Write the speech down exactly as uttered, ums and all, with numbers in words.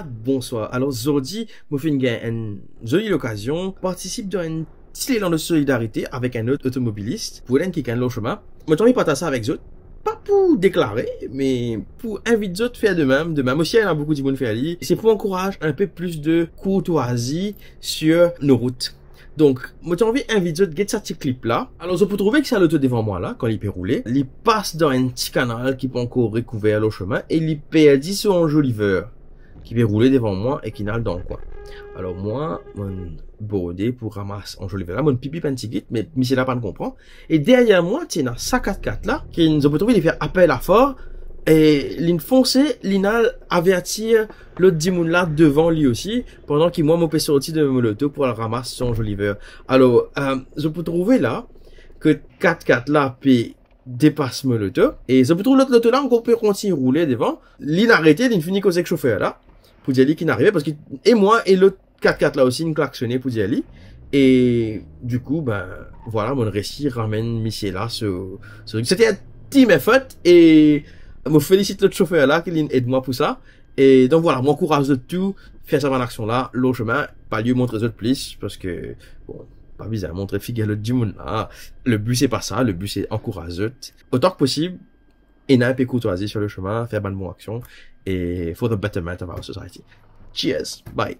Bonswar. Alor, zordi, mo finn gagn enn zoli lokazion partisip dan enn ti lelan de solidarite avek enn lot otomobilis pou ed enn kikenn lor sime. Mo ti anvi partaz sa avek zot, pa pou deklare, me pou invit zot fer de mem. De mem osi, ena boukou dimoun fer li. Se pou ankouraz enn pe plis de kourtwazi sir nou rout. Donk, mo ti anvi invit zot get sa ti klip la. Alor, zot pou trouve ki sa loto devan mwa la, kan li pe roule, li pas dan enn ti kanal ki pankor rekouver lor sime e li perdi so anzoliver ki pe roule devan mwa e ki'nn al dan kwin. Alor, mwa, mo'nn borde pou ramas anzoliver la, mo'nn pipip enn tigit, me misie la pa'nn konpran. E deryer mwa, ti ena sa kat-kat la, ki zot pou trouve li fer apel for, e li'nn fonse, li'nn al avertir lot dimoun la devan li osi, pandan ki mwa, mo pe sorti de mo loto pou al ramas so anzoliver. Alor, eh, zot pou trouve la, ki kat-kat la pe depas mo loto, e zot pou trouve lot loto la ankor pe kontign roule devan, li'nn arete, li'nn fini koz ek sofer la, pou dir li ki'nn arive, parski e mwa e lot kat-kat la osi, inn klaksone pou dir li. E dikou, ben, vwala, mo'nn resi ramenn misie la so, so, se ti enn team effort, e mo felisit lot sofer la, ki li'nn ed mwa pou sa. E donk vwala, mo ankouraz zot tou, fer sa bann aksion la, lor sime, pa liye montre zot plis, parski, bon, pa bizin montre figir lot dimoun la. Le bi se pa sa, le bi se ankouraz zot. Otan ki posib, ena enn pe kourtwazi sir le sime, fer bann bon aksion, e for the betterment of our society. Cheers, bye.